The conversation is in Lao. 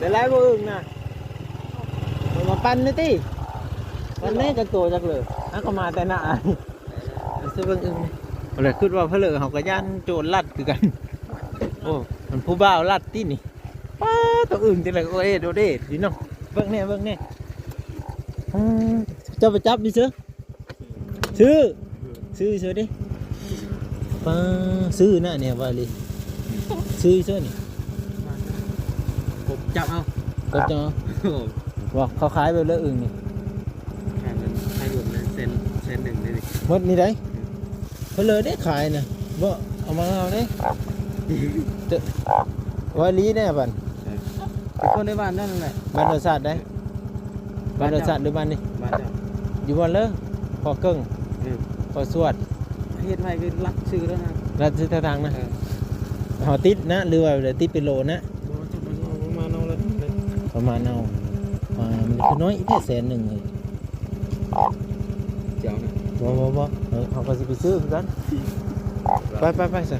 ຫຼາຍໆບໍ່ອຶ່ງນະ ເອົາມາປັ່ນແດ່ຕິ ປັ່ນແດ່ຈັກໂຕຈັກເລີ ຫາກໍມາແຕ່ໜ້າ ຊິເບິ່ງອຶ່ງ ແລ້ວຄິດວ່າເຜລີເຮົາກໍຢ້ານໂຈນລັດຄືກັນ ໂອ້ ມັນຜູ້ບ່າວລັດຕິນີ້ ປ້າ ໂຕອຶ່ງຈັ່ງໃດ ໂອເອໂດເດ ພີ່ນ້ອງ ເບິ່ງແດ່ ເບິ່ງແດ່ ເຈົ້າໄປຈັບຢູ່ເຊີ ຊື້ ຊື້ ຊື້ເດ້ ປ້າ ຊື້ນະແນວວ່າອີ່ຫຼີ ຊື້ ຊື້ນີ້ ກົບຈັບເອົາ ກົບຈັບເອົາ ໂອ້ ວ່າເຂົາຂາຍແບບເລີອຶ່ງນີ້ ຂາຍມັນ ຂາຍລວມເລີຍ ແສນ ແສນໜຶ່ງເລີຍນີ້ ໝົດນີ້ໃດ ເພິ່ນເລີໄດ້ຂາຍນະ ບໍ່ເອົາມາເອົາເດ້ ເຈົ້າ ວ່າອີ່ຫຼີແດ່ບັດ ເອີ ຄົນໃນບ້ານນັ້ນແຫຼະ ບ້ານໂນນສາດໃດ ບ້ານໂນນສາດຫຼືບ້ານນີ້ ບ້ານເຈົ້າ ຢູ່ບ່ອນເລີ ພໍ່ເກິ່ງ ເອີ ພໍ່ສວດ ເຮັດໃຫ້ຄືລັດຊື່ແລ້ວນະ ລັດຊື່ທາງນະ ເອີ ເຮົາຕິດນະ ຫຼືວ່າຕິດເປັນໂລນະ ບໍ່ ຈັກມັນເອົາປະມານເອົາເລີຍ ປະມານເອົາ ອ່າ ມັນຄືນ້ອຍແທ້ແສນໜຶ່ງນີ້ ເຈົ້ານະ ບໍ່ ບໍ່ ບໍ່ ເອີ ເຮົາກໍຊິໄປຊື້ຄືກັນ ໄປ ໄປ ໄປຊະ